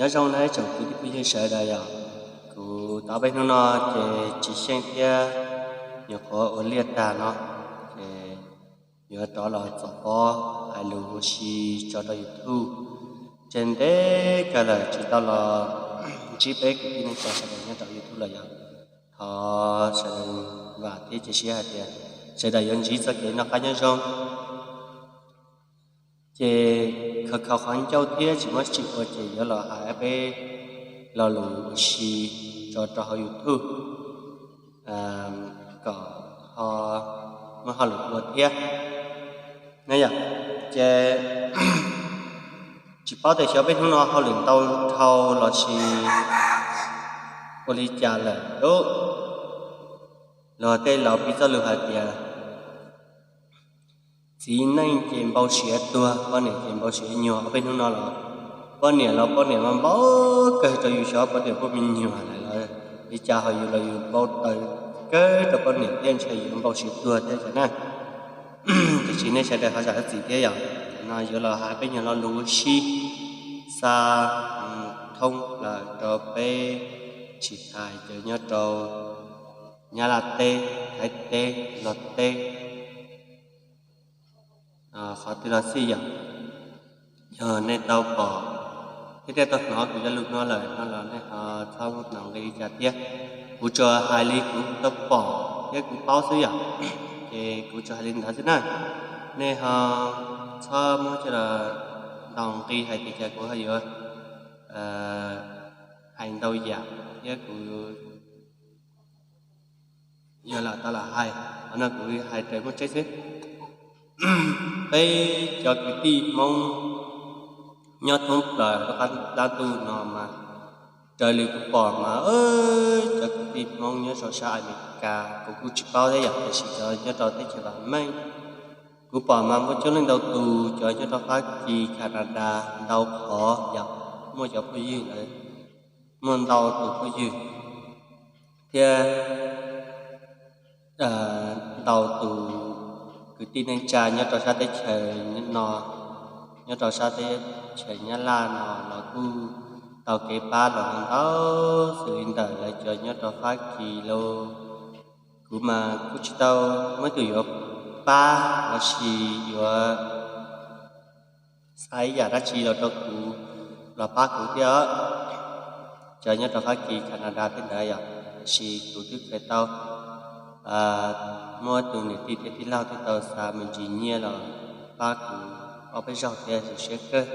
Nyob zoo na tsoom kwv tij phooj ywg sawv daws yom. Kuv tau peb hnub no ces tsis xyeej thiab, nyuam qhuav ua liaj tag no ces yuav rov los txog pob hais lus ua si tso rau YouTube. Ces ntev kawg lawm tsis tau los ntsib peb kwv tij neej tsa sawv daws nyob rau YouTube lawm yom. Thov sawv daws vam thiab cia siab hais tias sawv daws yuav ntsib txoj kev noj qab nyob zoo. Ces khaws khaws qhov ncauj thiab tsis muab tsis ua ces yuav los hais peb lo lus ua si tso rau hauv YouTube kom ho muaj hauj lwm ua thiab na yom. Ces tsis paub tias xyov peb hnub no hauj lwm ntau dhau los sis ua li cas lawm. Luag tej laus piv txoj lus hais tias txiv neej ces npau siav tuag, poj niam ces npau siav nyuag. Ob peb hnub no los poj niam los poj niam mas npau kawg rau yus xyov poj niam poj me nyuam lawm los li cas ho yus los yus npau taws kawg rau poj niam thiab ntshe yus npau siav tuag thiab na. Tiam sis nej sawv daws ho zam lub txim thiab yom. Tam no yuav los hais peb nyuag lo lus ua si xa thoob plaws rau peb tsis hais cov nyob rau Nyab Laj teb, Thaib teb, Nplog teb, qhov twg los xij yom. Yog nej tau pom thiab thiaj tau hnov kuv cov lus no lawm no los nej ho txhob muab ntaus nqi li cas thiab. Kuv tsuas hais li kuv tau pom thiab kuv paub xwb yom, ces kuv tsuas hais li ntawd xwb na. Nej ho txhob muab coj los ntaus nqi hais tias cas kuv ho yuav hais ntau yam thiab kuv yog lam tau lam hais, qhov no kuv hais raws muaj tseeb xwb. Peb cov kwv tij Hmoob nyob thoob plaws lub qab plab ntuj no mas, raws li kuv pom mas cov kwv tij Hmoob nyob rau sab Amelikas kuv kuj tsis paub thiab yom, tiam sis cov nyob rau teb chaws vam meej kuv pom mas muaj coob leej ntau tus, cov nyob rau Fab Kis, Kanadas ntau qhov yom, muaj cov phooj ywg ntawd, muaj ntau tus phooj ywg thiab ntau tus kwv tij neej tsa nyob rau sab teb chaws no, nyob rau sab teb chaws Nyab Laj no los kuj tau kev pab los ntau xws li ntawm lawv cov nyob rau Fab Kis lauj. Kuv mas kuj tsis tau muaj tus yuav pab los sis yuav xa ib yam dab tsi los rau kuv, los pab kuv thiab. Cov nyob rau Fab Kis, Kanadas tej ntawd yom, tiam sis kuv twb kheev tau muab tus niam tij thiab tij laug twb tau xa me ntsis nyiaj los pab kuv ob peb zaug thiab, zoo siab kawg.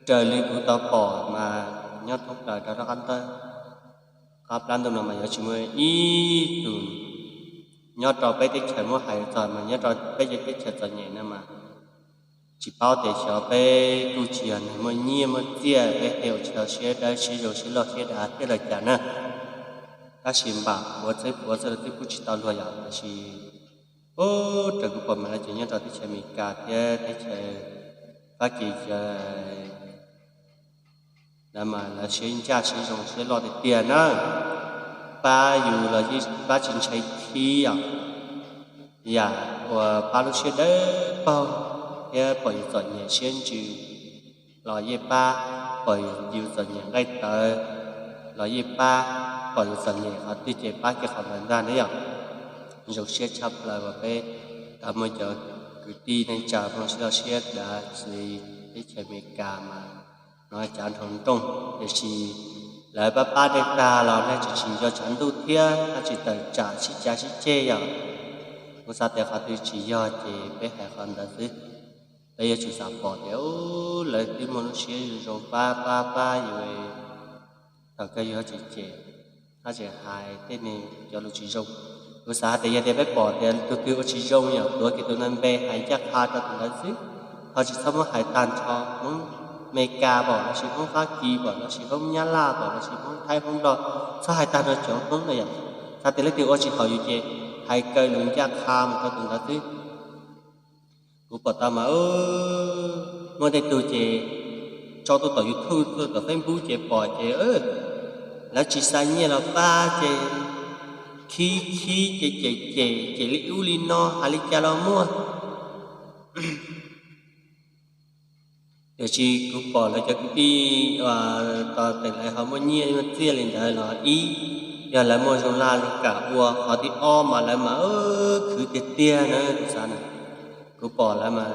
Raws li kuv tau pom mas nyob thoob plaws rau lub qab ntuj, qab plab ntuj no mas yuav tsis muaj ib tug nyob rau peb teb chaws, muab hais txog mas nyob rau peb cov teb chaws txom nyem no mas tsis paub tias xyov peb kuj tsis yog neeg muaj nyiaj muaj txiaj, peb thiaj ua tsis tau siab dawb siab zoo siab loj siab dav thiab los cas na. Tab sis npam puav txhawb puav txhawb los twb pub tsis tau luag yom, tab sis ub, raws kuv pom mas lawv cov nyob rau teb chaws Amelikas thiab teb chaws Fab Kis lawv mas lawv siab ncaj siab zoo siab loj tiag tiag na. Pab yus los yeej pab tsis ntshai khib yom, yam uas pab lub siab dawb paug thiab pom yus txom nyem siab ntsws los yeej pab, pom yus txom nyem nqaij tawv los yeej pab, pom yus txom nyem qhov twg ces pab kiag qhov ntawd ntag na yom. Zoo siab tshaj plaws uas peb tau muaj cov kwv tij neej tsa Hmoob siab loj siab dav xws li teb chaws Amelikas mas hnov cav nrhau nrooj, tiam sis lawv pab pab nej tag los nej tseem tsis nco tshav ntuj thiab, nej tseem tawm tsam sib cav sib ceg yom. Kuv xav tias qhov twg tsis yog ces peb hais qhov ntawd xwb. Peb yuav tsum xav pom tias lawv twb muaj lub siab zoo zoo pab pab pab yus, thaum kawg yus ho tseem cem, ho tseem hais tej neeg cov lus tsis zoo. Kuv xav hais tias yog tias peb pom tias tus twg ua tsis zoo yom, tuav kiag tus ntawd npe hais ncaj qha rau tus ntawd xwb, ho tsis txhob muab hais tag nrho Hmoob Amelikas pom los sis Hmoob Fab Kis pom los sis Hmoob Nyab Laj pom los sis Hmoob Thaib Hmoob Nplog, txhob hais tag nrho cov Hmoob no yom. Xav tias leej twg ua tsis haum yus ces hais kaw lus ncaj qha mus rau tus ntawd xwb. Kuv pom tau mas muaj tej tug ces tso tuaj tom YouTube, tuaj tom Facebook ces pom ces lawv tsis xa nyiaj los pab ces khib khib ces cem cem cem li ub li no, hais li cas los muaj. Tiam sis kuv pom lawv cov kwv tij uas tos tes lawv ho muaj nyiaj muaj txiaj li ntawd los ib, yog lawv muaj zoo laj li kam ua. Qhov thib ob mas lawv mas khwv tiag tiag na, kuv xav na. Kuv pom lawv mas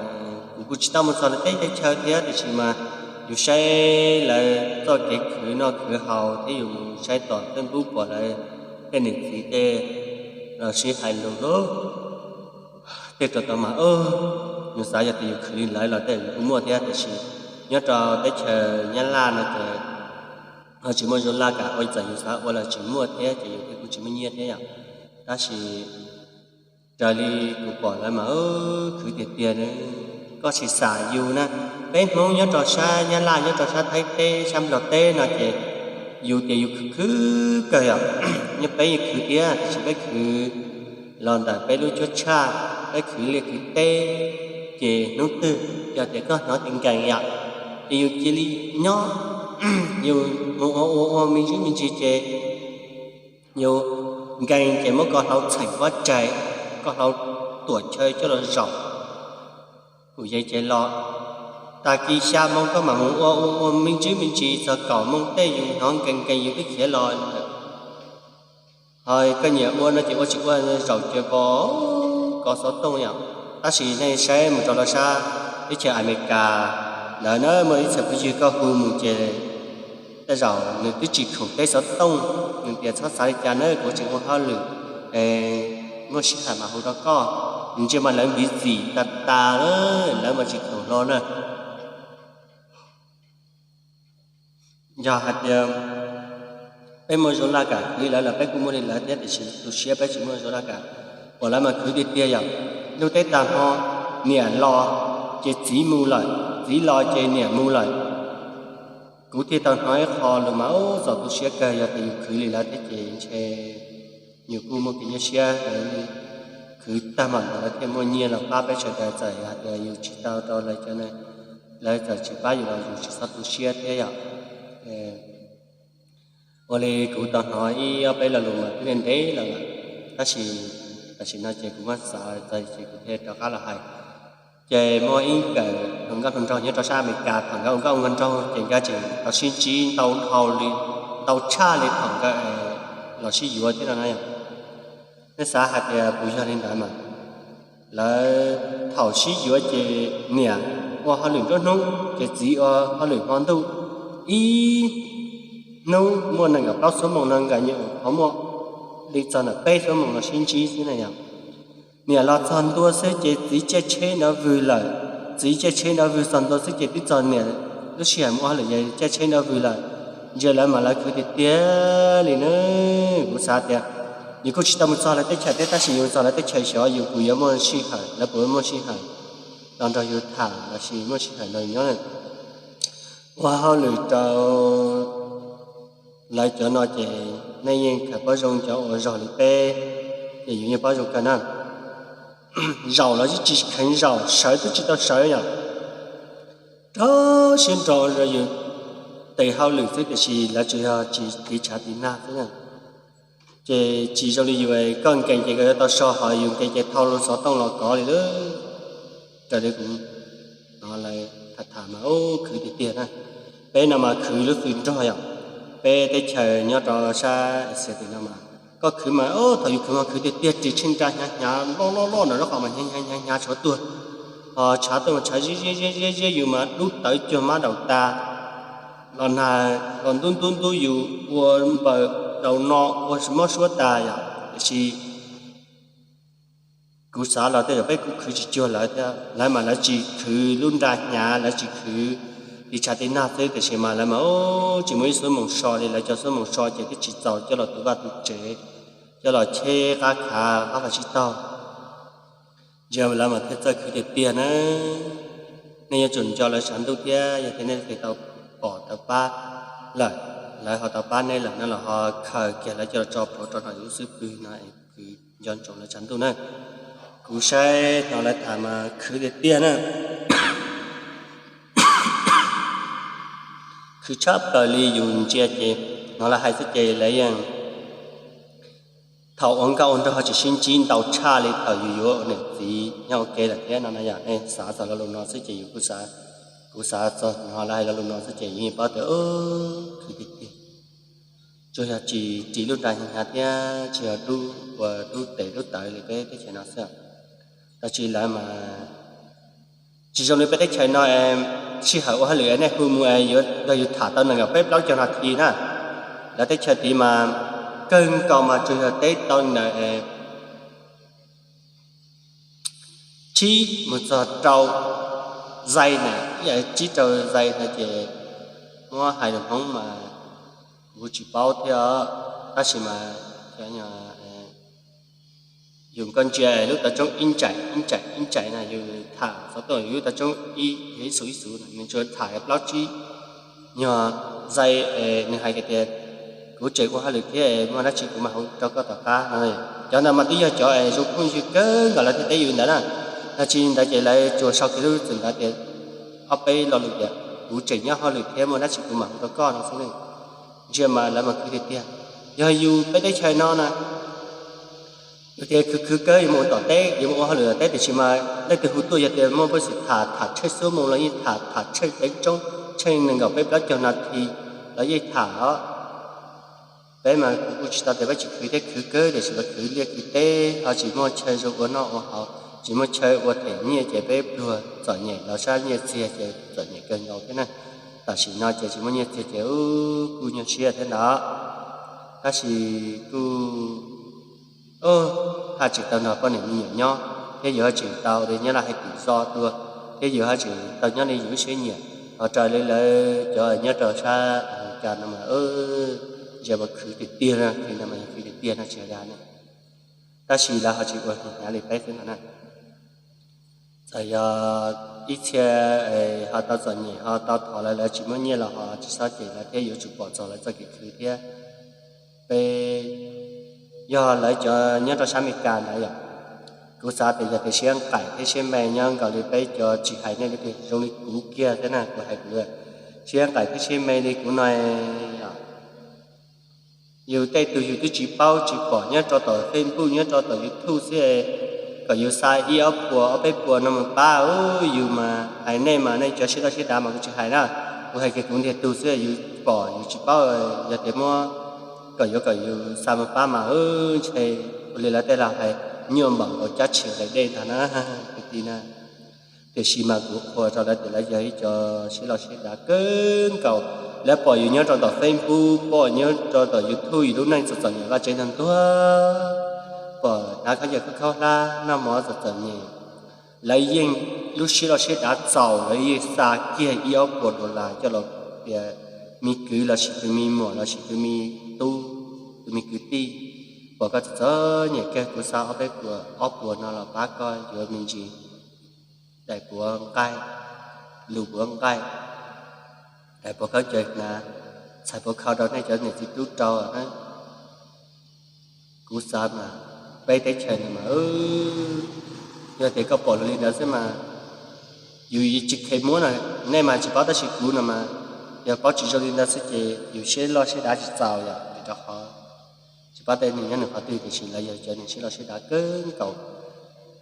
kuv kuj tsis tau mus txog lawv teb teb chaws thiab, tiam sis mas yus saib lawv txoj kev khwv noj khwv haus thiab yus saib tom Facebook pom lawv tej niam txiv tej los sib hais lus lub tej rau tau mas, yus xav yog tias yus khwv li lawv los tej yus kuj muaj thiab, tiam sis nyob rau teb chaws Nyab Laj no ces ho tsis muaj zoo laj kam ua, txawm yus xav ua los tsis muaj thiab ces yus thiaj kuj tsis muaj nyiaj thiab yom. Tab sis raws li kuv pom lawv mas khwv tiag tiag. Koj sim xav yus na, peb Hmoob nyob rau sab Nyab Laj, nyob rau sab Thaib teb, sab Nplog teb no ces yus tias yus khwv khwv kawg yom. Nyob peb yeej khwv thiab, tiam sis peb khwv los ntawm peb lub cuab tshaj, peb khwv liaj khwv teb, ces hnub twg yog tias koj hnov tias nkees yom, ces yus cia li nyob, yus mus ua ua ua me ntsis me ntsis ces yus nkees ces muab koj hlau txheem pob tsaig, koj hlau tuam chaw coj los zaum, kuv yeej ces los. Tag kis xya moo koj mam mus ua ua ua me ntsis me ntsis txog kaum moo tej yus hnov nkees nkees yus twb khiav los. Ho koj nyiam ua no ces ua tsis ua zaum ces pom kov xov tooj yom. Tab sis nej saib mus rau lawv sab teb chaws Amelikas ntawd na, muaj ib txhia phooj ywg koj hu mus ces tej zaum nws twb tsis khoom teb xov tooj, nws tias txhob xav li cas na, kuv tseem ua hauj lwm, muaj sij hawm mam hu rau koj. Nws ntsia mas lawv npiv txim tas tas, lawv mas tsis khoom hlo na. Yog hais tias peb muaj zoo laj kam khwv li lawv los peb kuj muaj li lawv thiab, tiam sis tu siab peb tsis muaj zoo laj kam. Pom lawv mas khwv tiag tiag yom. Ntuj teb tag hmo, niam los ces txiv mus lawm, txiv los ces niam mus lawm. Kuv thiaj tau hnov ib qho lus mas ub txaus tu siab kawg, yog tias yus khwv li lawv thiab ces ntshe yus kuj muaj kev nyuaj siab. Khwv tag mam ntawd lawv thiaj muaj nyiaj los pab peb sawv daws, txawm hais tias yus tsis tau rau lawv cov, lawv txawm tsis pab yus los yus tsis txhob tu siab thiab yom. Ua li kuv tau hnov ib ob peb lo lus mas twb ntev ntev los lawm, tab sis tam sim no ces kuv muab xav txog ces kuv thiaj rov qab los hais. Ces muaj ib nkawm hluas nkauj hluas nraug nyob rau sab Amelikas, thaum nkawd ua nkauj ua nraug ces nkawd tseem tau sib ntsib ntau dhau li, ntau tshaj li thaum nkawd los sib yuav thiab no na yom. Nej xav hais tias puas yog li ntawd mas, lawv thaum sib yuav ces niam ua hauj lwm nruab hnub ces txiv ua hauj lwm hmo ntuj. Ib hnub muaj nees nkaum plaub xuab moos no nkawd nyuam qhuav muaj li txog ntawm peb xuab moos no sib ntsib xwb na yom. Niam los txog ntua xwb ces txiv caij tsheb nrov vwg lawm, txiv caij tsheb nrov vwg txog ntua xwb ces twb txog niam lub sij hawm mus ua hauj lwm ces caij tsheb nrov vwg lawm. Ntsia lawv mas lawv khwv tiag tiag li na. Kuv xav tias yus kuj tsis tau mus txog lawv teb chaws thiab, tab sis yus txog lawv teb chaws xyov yus puas yuav muaj sij hawm, lawv puas muaj sij hawm los nrog yus tham los sis muaj sij hawm nrog yus nyob na. Ua hauj lwm rau lawv cov no ces nej yeej khaws pob zoo, cov uas zog li peb ces yus yeej pob zoo kawg na. Zaum los tsis kheev zaum, sawv twb tsis tau sawv yom. Rau siab nrog yus tes hauj lwm xwb, tiam sis lawv tsuas yog tsis tiv tshav tiv nag xwb na. Ces tsis zoo li yus, koj nkees ces koj yuav tau so, ho yus nkees ces thau lub xov tooj los kov li lawm. Raws li kuv hnov lawv tham tham mas khwv tiag tiag na. Peb no mas khwv lub txwm nrog yom. Peb teb chaws nyob rau sab Asia tim no mas koj khwv mas thaum yus khwv mas khwv tiag tiag, ris tsheej nra hnyav hnyav loj loj loj nram lub qhov mas hnyav hnyav hnyav hnyav tshuav tuag. Ho tshav tuaj mas tshav ziab ziab ziab ziab, yus mas dub tawv cuag mab daum tas, los nag los ntub ntub ntub yus ua npaws daus no ua mob suab tas yom. Tiam sis kuv xav los tej zaum peb kuj khwv tsis cuag lawv thiab. Lawv mas lawv tsis khwv lub nra hnyav, lawv tsis khwv ris tshav tiv nag xwb, tiam sis mas lawv mas tsis muaj ib xuab moos so li. Lawv cov xuab moos so ces twb tsis txaus coj los tu vaj tu tsev, coj los cheb qab khav qab vaj tsib taug. Ntsia lawv mas thiaj txawj khwv tiag tiag na. Nej yuav tsum nco lawv tshav ntuj thiab, yog tias nej twb tau pom tau pab lawm, lawv ho tau pab nej lawm no los ho khaws kiag lawv coj los tso plhuav rau nram yus lub xub pwg no es khwv nco ntsoov lawv tshav ntuj na. Kuv saib hnov lawv tham mas khwv tiag tiag na. Khwv tshaj plaws li, yus ntsia ces hnov lawv hais xwb ces lawv yeej thaum ua nkauj ua nraug ho tsis sib ntsib ntau tshaj li thaum yus yuav ua niam txiv nyob ua ke lawm thiab no na yom. Nej xav txog lo lus no xwb ces yus kuj xav Kuv xav txog no lawv hais lo lus no xwb ces yeej paub tias khwv tiag tiag. Tsuas yog tsis ris lub nra hnyav hnyav thiab tsis yog dub ua dub tes dub taw li peb teb chaws no xwb. Tab sis lawv mas tsis zoo li peb teb chaws no, sij hawm ua hauj lwm nej hu mus yuav yog yus tham tau nees nkaum peb plaub caug nas this na. Lawv teb chaws tid mas kawg nkaus mas tsuas yog teb tau ntawm tsib mus txog rau zais na, ib yam tsib rau zais no ces muab hais lus Hmoob mas kuv tsis paub thiab, tab sis mas yus koj ntsia lub tawv tsoob ib ncaim ib ncaim ib ncaim na, yus tham xov tooj yus lub tawv tsoob ib yog ib xus ib xus no nws tsuas tham plaub tsib nyuag zais, nws hais tias kuv tseem ua hauj lwm thiab muaj dab tsi kuv mam hu rau koj tom qab no. Cov ntawd mas twb yog cov zoo phooj ywg kawg nkaus lawv thiaj teb yus ntawd na. Yog tsis li ntawd ces lawv tsuas sau kiag lub txwm ntawd tias ob peb lo lus tias kuv tseem nyob hauj lwm thiab muaj dab tsi kuv mam hu rau koj no xwb ne. Ntsia mas lawv mas khwv tiag tiag. Yog yus peb teb chaws no na, yus tias khwv khwv kawg yuav mus ua tom teb yuav mus ua hauj lwm tom teb tiam sis mas leej twg hu tuaj yog tias muaj peev xwm tham tham tsheej xuab moos los yeej tham, tham tsheej teev tsoob tsheej nees nkaum peb plaub caug nas this los yeej tham os. Peb mas kuv kuj tsis tau tias peb tsis khwv thiab, khwv kawg tiam sis peb khwv liaj khwv teb ho tsis muaj chaw zoo ua noj ua haus, tsis muaj chaw ua them nyiaj ces peb pluag txom nyem los sab nyiaj txiag ces txom nyem kawg nkaus thiab na. Tam sim no ces tsis muaj nyiaj txiag ces kuj nyuaj siab thiab ntawd. Tab sis kuj haj tseem tau nrog poj niam me nyuam nyob thiab yus haj tseem tau li nyob laj hais tim zoj dua thiab yus haj tseem tau nyob li yus lub siab nyiam. Ho raws li lawv cov nyob rau sab Amelikas no mas ntsia mas khwv tiag tiag no, khwv no mas khwv tiag tiag no tsis hais dag na. Tab sis lawv ho tsis ua hnyav li peb xwb ntag na. Txawm yog ib txhia ho tau txom nyem ho tau thov lawv, lawv tsis muaj nyiaj los ho tsis txhob cem lawv thiab, yuav tsum pom txog lawv txoj kev khwv thiab. Peb yog lawv cov nyob rau sab Amelikas ntawd yom, kuv xav tias yog tias siab nqaim thiab siab me nyob nkaus li peb cov tsis hais nej li tiag, zoo li kuv kiag thiab na, kuv hais kuv siab nqaim thiab siab me li kuv no os. Yus tej tug yus twb tsis paub tsis pom nyob rau tom Facebook nyob rau tom YouTube xwb, kom yus xa ib ob puas ob peb puas no mus pab yus mas hais nej mas nej cov siab loj siab dav mas kuv tsis hais na. Kuv hais kiag kuv ntiag tug xwb, yus pom yus tsis paub, yog tias muab kom yuav kom yus xa mus pab mas ntshe ua li lawv tej laus hais nyuaj npaum nkaus cab tshis nqes dej ntag na kwv tij na. Tiam sis mas kuv qhuas rau lawv tias lawv yog ib co siab loj siab dav kawg nkaus. Lawv pom yus nyob rau tom Facebook, pom nyob rau tom YouTube yus lub neej txom txom nyem vaj tsev ntag ntuag, pom hnav khaub ncaws khaub khaub hlab noj mov txom txom nyem, lawv yeej lub siab loj siab dav txaus lawv yeej xa kiag ib ob puas dollar coj los tias me kwv lossis tus me muam lossis tus me tub, tus me kwv tij, pom koj txom txom nyem kawg kuv xa ob peb puas ob puas no los pab koj yuav me ntsis daim puav nqaij, lus puav nqaij, daim puav khaub ncaws hnav, txhais puav khau rau nej cov niam txiv tub rau na. Kuv xav mas peb teb chaws no mas yog tias koj pom luag li ntawd xwb mas yus tsis kheev muab no, nej mas tsis paub tab sis kuv no mas yog paub tsis zoo li ntawd xwb ces yus siab loj siab dav tsis txaus yom, vim rau qhov tsis paub tej neeg nyob nws qhov twg tiam sis lawv yog cov neeg siab loj siab dav kawg nkaus.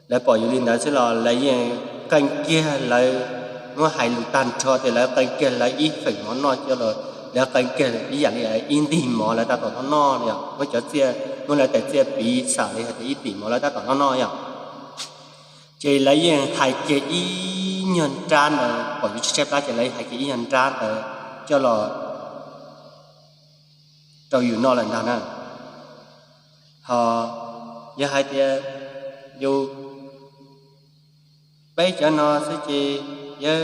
Lawv pom yus li ntawd xwb los lawv yeej qee kiag lawv, muab hais lus tag nrho tias lawv qee kiag lawv ib feem mov noj coj los, lawv qee kiag ib yam li ib ntig mov lawv tab tom noj noj yom, muab cov txiaj, muab lawv tais txiaj piv xam li hais tias ib tim mov lawv tab tom noj noj yom. Ces lawv yeej hais kiag ib nyuag nrab ntawd, pom yus tshaib tshaib plab ces lawv hais kiag ib nyuag nrab ntawd coj los rau yus noj lawm ntag na. Ho yog hais tias yus, peb cov no xwb ces yawg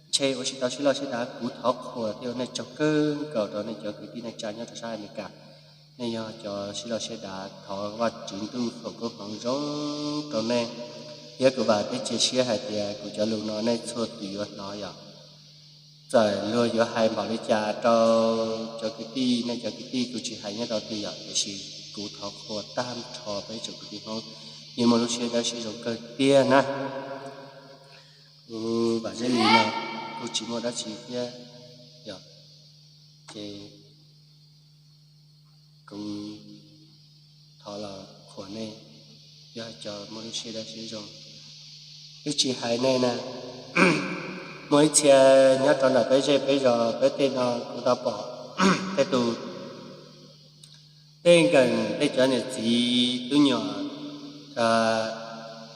ntshe ua tsis tau siab loj siab dav. Kuv thov qhuas thiab ua nej tsaug kawg nkaus rau nej cov kwv tij neej tsa nyob rau sab Amelikas. Nej yog cov siab loj siab dav, thov Vajtswv ntuj foom koob hmoov zoo rau nej, thiab kuv vam thiab cia siab hais tias kuv cov lus no nej txhua tus yuav hnov yom. Txawm luag yuav hais npaum li cas rau cov kwv tij, nej cov kwv tij kuv tsis hais nyob rau twg yom, tiam sis kuv thov qhuas tag nrho peb tsoom kwv tij Hmoob, yeej muaj lub siab dawb siab zoo kawg tiag na. Kuv vam zeb li no, kuv tsis muaj dab tsi thiab yom, ces kuv thov los qhuas nej, yog cov muaj lub siab dawb siab zoo, twb tsis hais nej na. Muaj ib txhia nyob rau ntawm peb zej peb zos peb tej no kuv tau pom tej tus, tej nkees tej cov niam txiv tub nyuam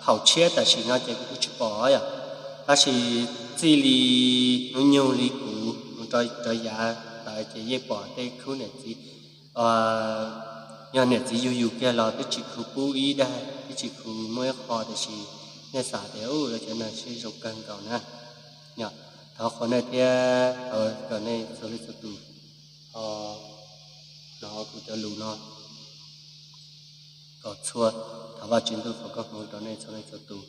thaum tshiab tam sim no ces kuv kuj tsis pom yom, tab sis txij li hnub nyoog li kuv mus rau yav ntawd ces yeej pom tej khub niam txiv, yog niam txiv yug yus kiag los twb tsis khuv pub ib daim, twb tsis khuv muab ib qho, tiam sis nej xav tias ua cov neeg sib zoo kawg nkaus na. Thov qhuas nej thiab thov kom nej txhua leej txhua tus ho hnov kuv cov lus no kom txhua, thov Vajtswv ntuj foom koob hmoov rau nej txhua leej txhua tus,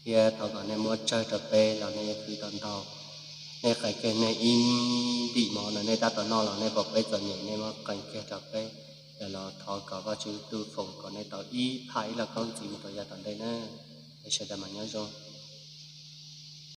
thiab thov kom nej muab tsawg rau peb los nej yuav khwv tau ntau. Nej qee kiag nej ib ntim mov no nej tab tom noj los nej pom peb txom nyem nej muab qee kiag rau peb, los thov kom Vajtswv ntuj foom kom nej tau ib phaj ib lauj kaub ntxiv mus rau yav tom ntej na. Es sawv daws mas nyob zoo.